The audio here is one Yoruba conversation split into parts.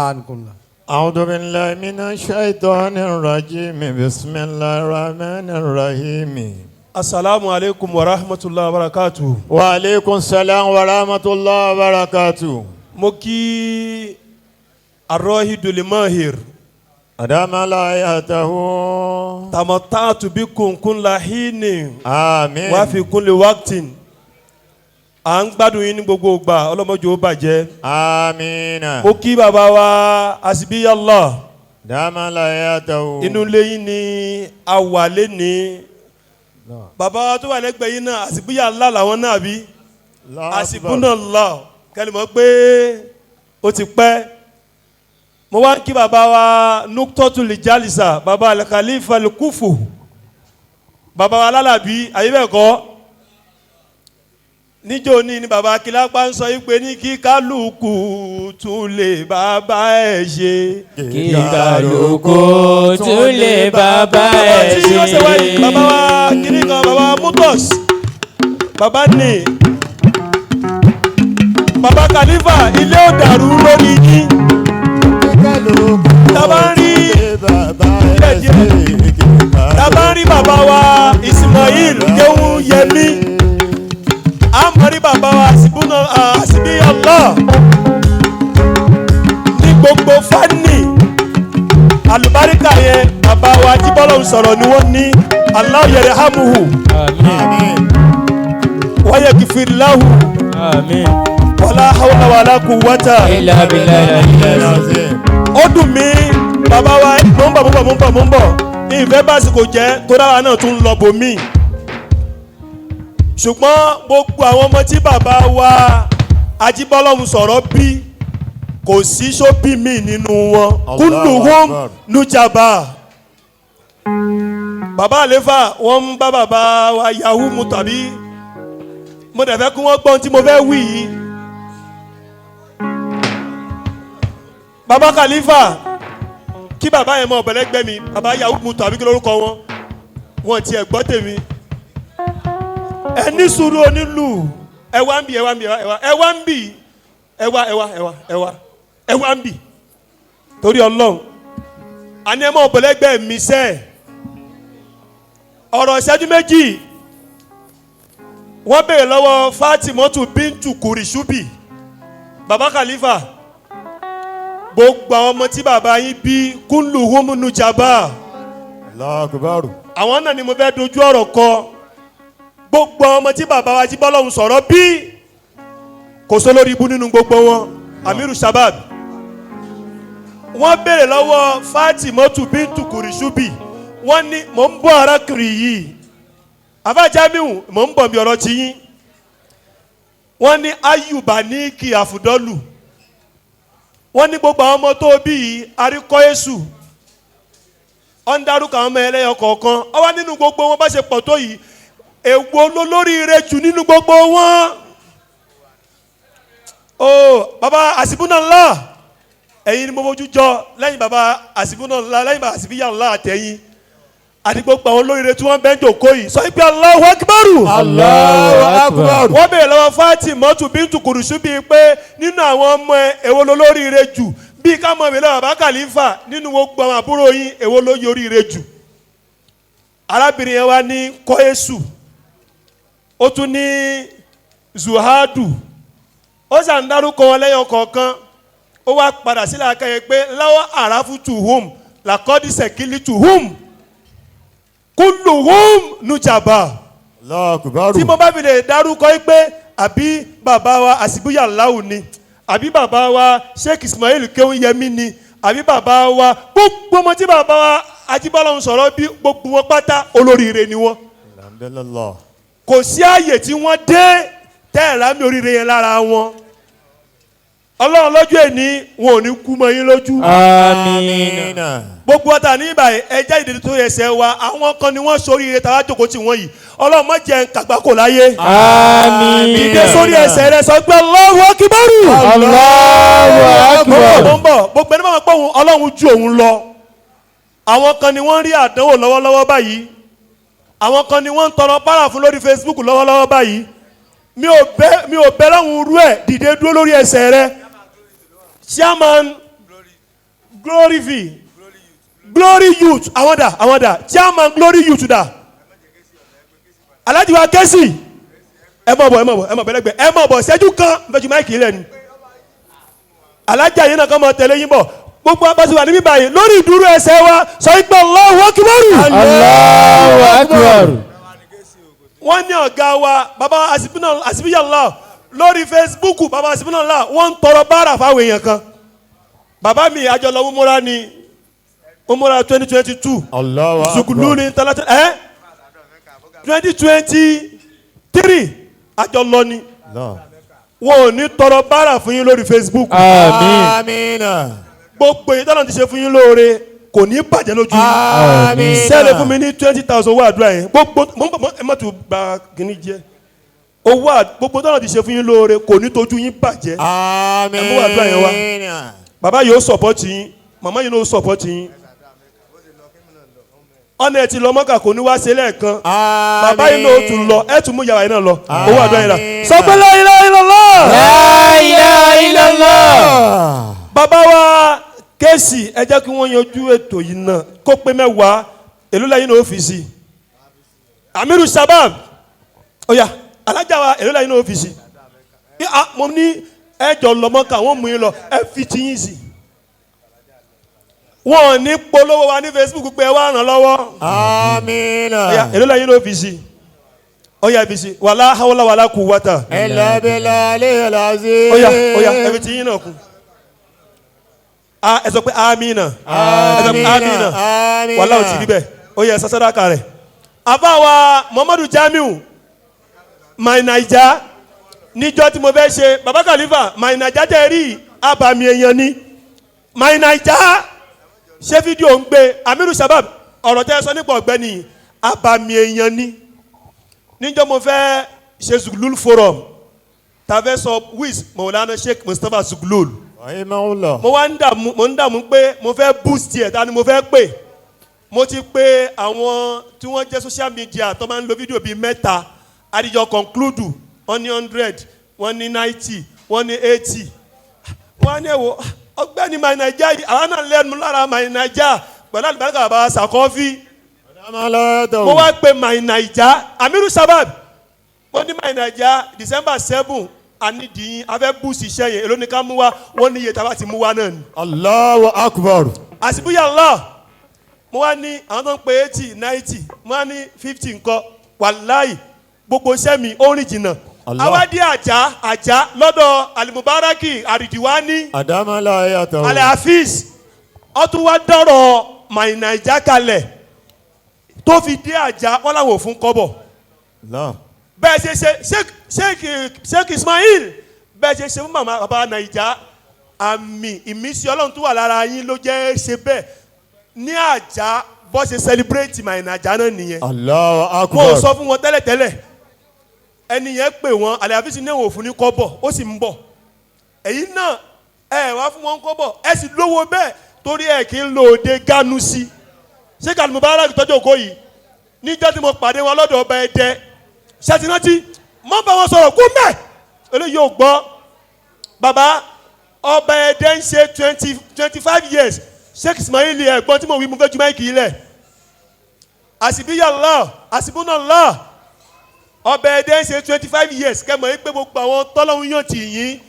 Anukunla. أعوذ بالله من الشيطان الرجيم بسم الله الرحمن الرحيم. Asalaamu aleykum wa rahmatulahi wa barakatu. وعليكم السلام ورحمة الله وبركاته. Mo kí arọ́hídùlẹ̀ mahir. أدام الله حياته. Tamatatu bikum kunla hini. آمين. Wàá fi kunle wákìtìn. À ń gbádùn yín ní gbogbo ìgbà, ọlọ́mọdé ó bàjẹ́. آمين. Mo kí bàbá wa asibiyallah. أدام الله حياته. Inú ilé yín ni a wà lẹ́ni. Bàbá wa tó wà lẹ́gbẹ̀ẹ́ yín náà, asibiyallah làwọn náà bí. الله أكبر. Asibunallah kẹlẹ̀ pé ó ti pẹ́. Mo wá ń kí bàbá wa nuktọ́tù lè jálìsà, bàbá alikalifa lukufu, bàbá wa lálàbí àyíbẹ̀kọ́ níjó ní bàbá akílápá ń sọ yìí pé ní kí kálukú tún lè bàbá ẹ̀ ṣe. Kí kálukú tún lè bàbá ẹ̀ tí ó ṣe wáyé ṣe. Bàbá wa kiri kan, bàbá mutos, bàbá ní bàbá khalifa, ilé ò dàrú lórí yín. Tá bá ń rí tá bá ń rí bàbá wa Ismail Kéwú Yẹmí, a mọ̀ rí bàbá wa Asibuna Asibiyallah ní gbogbo fani alubarika yẹn. Bàbá wa Jíbọ́lọ̀ sọ̀rọ̀ ni wọ́n ní Allahu yarhamuhu. Àmín. Wa yaghfir lahu. Àmín. Wala hawla wala quwwata. Ilà bìlà ilà. Ó dùn mí, bàbá wa. Mò ń bọ̀, mò ń bọ̀, mò ń bọ̀, mò ń bọ̀. Ìfẹ́ básìkò jẹ́ tó dára náà tún lọ bòmí, ṣùgbọ́n gbogbo àwọn ọmọ tí bàbá wa Ajíbọ́lọ́hún sọ̀rọ̀ bí, kò sí sóbì mí nínú wọn. Allahu Kulluhum Akbar. nujaba. Bàbá àlefa, wọ́n ń bá bàbá wa yahoo mu tàbí mo dẹ̀ fẹ́ kí wọ́n gbọ́n tí mo fẹ́ wí yìí. Bàbá Khalifa, kí bàbá yẹn mọ ọ̀bẹ̀lẹ́gbẹ́ mi, bàbá yahoo mu tàbí kí lórúkọ wọn, wọn tiẹ̀ gbọ́ tèmi. Ẹ ní sùúrù, onílù, ẹ wá ń bì, ẹ wá ń bì, ẹ wá, ẹ wá ń bì, ẹ wá, ẹ wá, ẹ wá, ẹ wá, ẹ wá ń bì torí Ọlọ́run. Àní ẹ mọ ọ̀bẹ̀lẹ́gbẹ́ mi sẹ́ẹ̀. Ọ̀rọ̀ ìṣẹ́jú méjì, wọ́n béèrè lọ́wọ́ Fatimotu Bintu Kurishubi. Baba Khalifa, gbogbo àwọn ọmọ tí bàbá yín bí, kulluhum nujaba. Allahu Akbar. Àwọn náà ni mo fẹ́ dojú ọ̀rọ̀ kọ. Gbogbo àwọn ọmọ tí bàbá wa jí bọ́lọ́hún sọ̀rọ̀ bí, kò sólórí ibú nínú gbogbo wọn. Amiru Shabab, wọ́n béèrè lọ́wọ́ Fatimotu Bintu Kurishubi, wọ́n ní mò ń bọ́ arákùnrin yìí, afájámiu, mò ń bọ̀ bí ọ̀rọ̀ ti yín. Wọ́n ní ayuba ní kí àfùdọ́lù. Wọ́n ní gbogbo àwọn ọmọ tó bí yìí, aríkọ́ èṣù ọ̀n dárúkọ àwọn ọmọ ẹlẹ́yọ kọ̀ọ̀kan ọwọ́ nínú gbogbo wọn bá ṣe pọ̀ tó yìí, èwo lólóríire jù nínú gbogbo wọn? O baba Asibunala, ẹ̀yin ni mo fojú jọ lẹ́yìn baba Asibunala, lẹ́yìn baba Asibiyala, àtẹ̀yìn àti gbogbo àwọn olóríire tí wọ́n bẹ́ ń jòkó yìí, sọ pé Allahu Akbaru. Allahu Akbar. Wọ́n bèèrè lọ́wọ́ Fatimatu Bintu Kurusu bíi pé nínú àwọn ọmọ ẹ, èwo ló lóríire jù? Bíi ká mọ̀ mi lọ́wọ́ bàbá Khalifa, nínú gbogbo àwọn àbúrò yín, èwo ló yoríire jù? Arábìnrin yẹn wá ní kọ́yésù, ó tún ní zuhadu, ó sàn dárúkọ wọn lẹ́yọ kọ̀ọ̀kan. Ó wá padà sílẹ̀ akẹ́yẹ pé lọ́wọ́ àràfù tù hum làkọ́dí sẹ̀kílì tù hum kulluhum nujaba. Allahu Akbar. Tí mo bá fi lè dárúkọ yìí pé àbí bàbá wa àsìbúyà láwù ni, àbí bàbá wa Sheikh Ismail Kéwúyẹmí ni, àbí bàbá wa, gbogbo ọmọ tí bàbá wa Ajíbọ́lá ń sọ̀rọ̀ bí, gbogbo wọn pátá olóríire ni wọn. Alhamdulillah. Kò sí ààyè tí wọ́n dé tẹ́ẹ̀rá mi oríire yẹn lára wọn. Ọlọ́run lọ́jọ́ èní, wọn ò ní kú mọ́ yín lójú. Àmín. Gbogbo ọ̀tá ní ìbàyẹ̀, ẹjẹ́ ìdèdè tó ẹsẹ̀ wa, àwọn kan ni wọ́n sóríire tàwa jókòó tí wọ́n yìí. Ọlọ́run má jẹ́ n kàgbákò láyé. Àmín. Dìde sórí ẹsẹ̀ rẹ, sọ pé Allahu Akbaru. Allahu Akbar. Mo ń bọ̀. Gbogbo ẹni máa pọ̀ òun Ọlọ́run ju òun lọ. Àwọn kan ni wọ́n ń rí àdánwò lọ́wọ́lọ́wọ́ báyìí. Àwọn kan ni wọ́n ń tọrọ bárà fún lórí Facebook lọ́wọ́lọ́wọ́ báyìí. Mi ò bẹ́ lọ́hùn rú ẹ̀. Dìde dúró lórí ẹsẹ̀ rẹ, chairman. Glory V, Glory Youth, àwọn dà, àwọn dà, chairman Glory Youth dà, Alhaji wa Kẹ́sì, ẹ mọ̀ bọ̀, ẹ mọ̀ bọ̀, ẹ mọ̀ bẹ̀lẹ́gbẹ̀, ẹ mọ̀ bọ̀, ṣẹ́jú kan fẹ́jú máìkì lẹ́nu. Alájà yìí náà kọ́ mọ tẹ̀lé yín bọ̀. Gbogbo abọ́sí wà níbí báyìí lórí ìdúró ẹsẹ̀ wa, sọ pé Allahu Akbar. Allahu Akbar. Wọ́n ní ọ̀gá wa baba Asibiyallah lórí Facebook, baba Asibiyallah, wọ́n ń tọrọ báárà fáwọn èèyàn kan. Bàbá mi àjọlọ umura ni, umura 2022. Allahu Akbar. Zukululi international 2023 àjọlọ ni. Allah. Wọn ò ní tọrọ báárà fún yín lórí Facebook. Àmín. Amina. Gbogbo èyí tọ́lá ti ṣe fún yín lóore kò ní bàjẹ́ lójú yín. Amina. Sẹ́lẹ̀ fún mi ní 20,000 owó àdúrà yẹn. Gbogbo ẹ má tún gba kínní jẹ owó gbogbo tọ́lá ti ṣe fún yín lóore kò ní tójú yín bàjẹ́. Amina. Ẹ mú àdúrà yẹn wá. Bàbá yìí ó sọ̀pọ̀tì yín, màmá yìí ló sọ̀pọ̀tì yín. Ọ̀nà ẹ̀ ti lọ Mọ́kà kò ní wá ṣe lẹ́ẹ̀kan. Bàbá yìí ló tún lọ, ẹ̀ tún mú yàrá yìí náà lọ, owó àdúrà yẹn rà. Sọ pé la ilaha illallah. La ilaha illallah. Bàbá wa Kéèsì, ẹ jẹ́ kí wọ́n yanjú ètò yìí náà kó pé mẹ́wàá. Èló lẹ́yìn náà ó fi sí? Amiru Shabab, ọ̀yà alájà wa, èló lẹ́yìn náà ó fi sí? Mo ní ẹjọ́ lọ́mọ́ká, wọ́n mú yín lọ, ẹ fi ti yín sí. Wọn ò ní polówó wa ní Facebook pé ẹ wá ràn lọ́wọ́. Amina. Ọ̀yà, èló lẹ́yìn náà ó fi sí? Ọ̀yà, ẹ fi sí. Wàlá hawla wàlá quwwata. Illa billahi al-azim. Ọ̀yà, ọ̀yà, ẹ fi ti yín náà kú. Ẹ sọ pé amina, ẹ sọ pé amina. Amina. Wàhálà ò ti rí bẹ́ẹ̀. Ó yẹ sasádàkà rẹ̀. Àbáwa Muhammadu Jamiu my Naija, níjọ́ tí mo fẹ́ ṣe baba Khalifa my Naija tẹ́ rí abàmì èèyàn ni my Naija. Ṣé fídíò ń gbé? Amiru Shabab, ọ̀rọ̀ tẹ́ ẹ sọ nípa ọ̀gbẹ́ni abàmì èèyàn ni. Níjọ́ mo fẹ́ ṣe Zuglul Forum, tàfẹ́ sọ wiz Maulana Sheikh Mustapha Zuglul, Rahimahullah. mo wá ń dààmú, mo ń dààmú pé mo fẹ́ boost ẹ̀, ta ni mo fẹ́ pè? Mo ti pe àwọn tí wọ́n jẹ́ social media tó máa ń lo fídíò bíi mẹ́ta, àdìjọ conclude, wọ́n ní 100, wọ́n ní 90, wọ́n ní 80. Wọ́n á ní ẹ̀wọ̀ ọgbẹ́ni my Naija yìí, àwọn náà lẹ́nu lára my Naija pẹ̀lú àlùbáríkà bàbá Sàkọ́fí. Mo wá pe my Naija Amiru Shabab, mo ní my Naija, December 7 anídìí afẹ́ boost iṣẹ́ yẹn, èló ni ká mú wá? Wọ́n ní iye tá a bá ti mú wá náà ni. Allahu Akbar. Àsìbúyà Allah, mo wá ní àwọn tó ń pe 80, 90, mo wá ní 50 nǹkan. Wàláì, gbogbo iṣẹ́ mi ó rìn jìnnà. Allah. Awádìí àjà àjà lọ́dọ̀ Alimubaraki Àrìdìwání. Adamala yàtọ̀. Alhafiz, ọtún wá dọ̀rọ̀ my Naija kalẹ̀ tó fi dé àjà, wọn làwọn ò fún kọ́bọ̀. Allah. Bẹ́ẹ̀ ṣe ṣe Sheikh Ismail, bẹ́ẹ̀ ṣe ṣe fún màmá bàbá Naija, àmì ìmísí Ọlọ́run tó wà lára yín ló jẹ́ ṣe bẹ́ẹ̀ ní àjà. Bọ́ ṣe celebrate my Naija náà nìyẹn. Allahu Wọn ò Akbar. sọ fún wọn tẹ́lẹ̀tẹ́lẹ̀. Ẹni yẹn pè wọ́n, Alhafiz ní òun ò fún ní kọ́bọ̀, ó sì ń bọ̀. Ẹ̀yin náà ẹ wá fún wọn kọ́bọ̀, ẹ sì lówó bẹ́ẹ̀ torí ẹ kì í lo òde ganu sí. Sheikh Al-Mubarak tọ́jú òkó yìí, níjọ́ tí mo pàdé wọn lọ́dọ̀ ọba Ẹdẹ, ṣètìrántí mọ́ bá wọn sọ̀rọ̀ kú mẹ́ eléyìí ò gbọ́. Bàbá ọba Ẹdẹ ń ṣe 25 years. Sheikh Ismail, ẹ̀gbọ́n tí mo wí, mo fẹ́ ju máìkì yìí lẹ̀. Àsìbíyàlá, àsìbúnàlá, ọba Ẹdẹ ń ṣe 25 years. Kẹmọ̀ yín pé gbogbo àwọn tọ́lọ́hún yàn tì yín,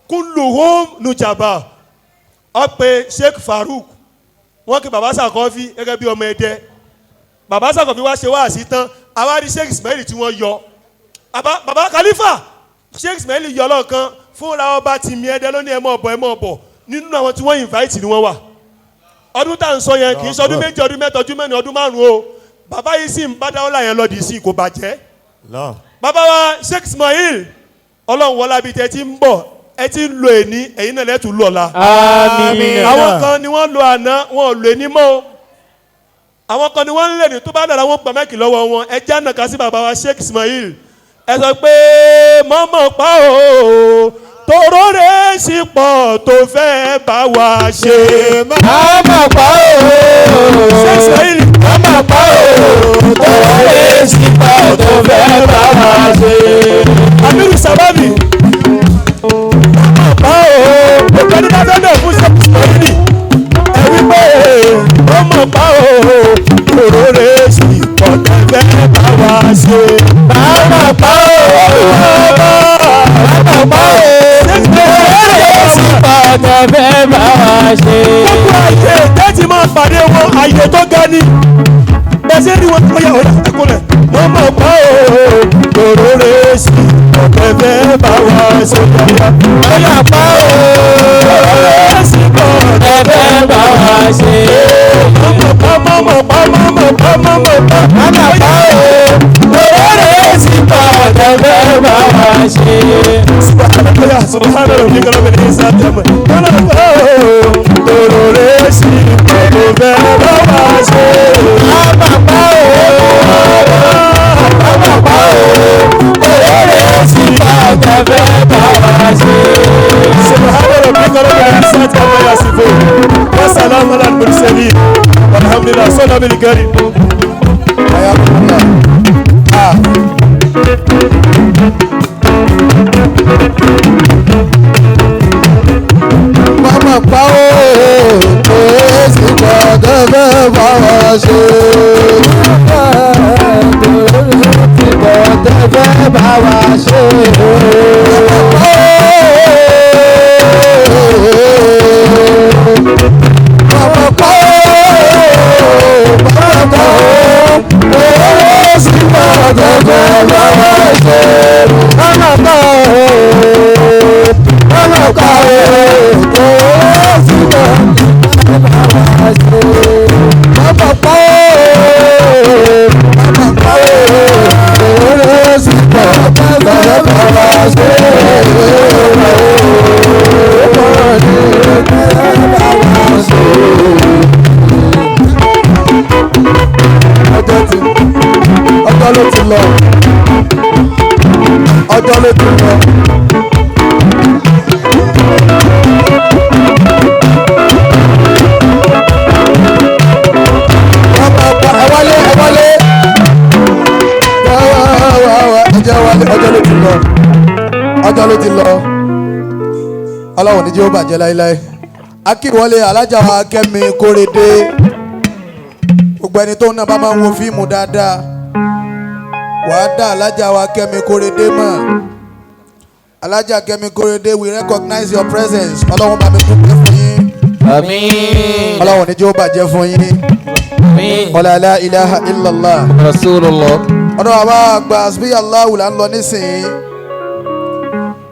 kulluhum nujaba. Ọpẹ Sheikh Farouk, wọn kí baba Sàkọfí gẹ́gẹ́ bí ọmọ Ẹdẹ. Baba Sàkọfí wá ṣe wáàsí tán, àwa rí Sheikh Ismail tí wọ́n yọ baba Khalifa Sheikh Ismail yọ lọ́ọ̀kan fúnra ọba tìmí Ẹdẹ lónìí. Ẹ mọ̀ bọ̀, ẹ mọ̀ bọ̀. Nínú àwọn tí wọ́n invite ni wọ́n wà. Ọdún tá à ń sọ yẹn kì í ṣe ọdún 2, ọdún 3, ọdún 4, ọdún 5 o. Bàbá yìí sì ń bá dáwọ́lá yẹn lọ dì sí, kò bàjẹ́. Allah. Bàbá wa Sheikh Ismail, Ọlọ́run wọlá bíi tẹ́ ti ń bọ̀, ẹ ti ń lo èní, ẹ̀yin náà lẹ́tù lọ́la. Àmín. Àwọn kan ni wọ́n lo àná, wọn ò lo èní mọ́ o. Àwọn kan ni wọ́n ń lè ní tó bá dàda, wọn gbà mẹ́kì lọ́wọ́ wọn. Ẹ já nàka sí bàbá wa Sheikh Ismail, ẹ sọ pé mọ́mọ́ pa o, tòró rẹ̀ sì pọ̀ tó fẹ́ bá wa ṣe. Mama pa o. Sheikh Ismail. Mama pa o. Tó lè sí pa tó fẹ́ bá wa ṣe. Amiru Sababi, mọ́mọ́ pa o, gbogbo ẹni bá fẹ́ bẹ̀ fún Sheikh Ismail, ẹ wa ṣe. Gbogbo àyè tẹ́tí máa pàdé wọn, àyè tó ga ni. Bẹ́sẹ̀ ni wọ́n tó yà ọ̀dà ẹ̀kọ́lẹ̀. Wọ́n mọ̀ pa o, tòró rẹ̀ sí ọ̀tẹ̀ fẹ́ bá wa ṣe dáadáa. Wọ́n mọ̀ pa o, Tòró rẹ̀ sí ọ̀tẹ̀ tẹ́fẹ́ bá wa ṣe. Wọ́n mọ̀ pa, mọ̀ mọ̀ pa, mọ̀ mọ̀ pa, mọ̀ mọ̀ pa. Wọ́n mọ̀ pa o, tòróró sí pọ̀ tẹ́fẹ́ bá wa ṣe. Subhanallah, subhana rabbika rabbil izzati amma. Wọ́n mọ̀ pa o, tòró rẹ̀ sí ọ̀tẹ̀ fẹ́ bá wa ṣe. Wọ́n mọ̀ pa o, wọ́n mọ̀ pa o, tòróró sí pọ̀ tẹ́fẹ́ bá wa ṣe. سبحان ربك رب العزة عما يصفون وسلام على المرسلين والحمد لله. صلى بالكريم. Ah. Mama pa ó, èsì gbọ́dọ̀ fẹ́ bá wa ṣe. Èsì gbọ́dọ̀ fẹ́ bá wa ṣe. Mama pa ó, mama pa ó, èsì gbọ́dọ̀ fẹ́ bá wa ṣe. Mama pa ó, mama pa ó, èsì gbọ́dọ̀ fẹ́ bá wa ṣe. Mama pa ó, mama pa ó, èsì gbọ́dọ̀ fẹ́ bá wa ṣe. Ọjọ́ ti ọjọ́ ló ti lọ, ọjọ́ ló ti lọ. Ẹ wálé, ẹ wálé, ẹ jẹ́ wálé. Ọjọ́ ló ti lọ, ọjọ́ ló ti lọ. Ọlọ́run ní jẹ́ ó bàjẹ́ láéláé. Akíwọlé alájà wa Kẹ́mi Kórèdé, gbogbo ẹni tó ń náà bá máa ń wo fíìmù dáadáa, wàá dá alájà wa Kẹ́mi Kórèdé mọ̀. Alájà Kẹ́mi Kórèdé, we recognize your presence. Ọlọ́run bá mi dúpẹ́ fún yín. Àmín. Ọlọ́run ní jẹ́ ó bàjẹ́ fún yín. Àmín. Ọlá la ilaha illallah. Rasulullah. Ọ̀dọ̀ àwa àgbà asbí Allahu là ń lọ nísìnyí.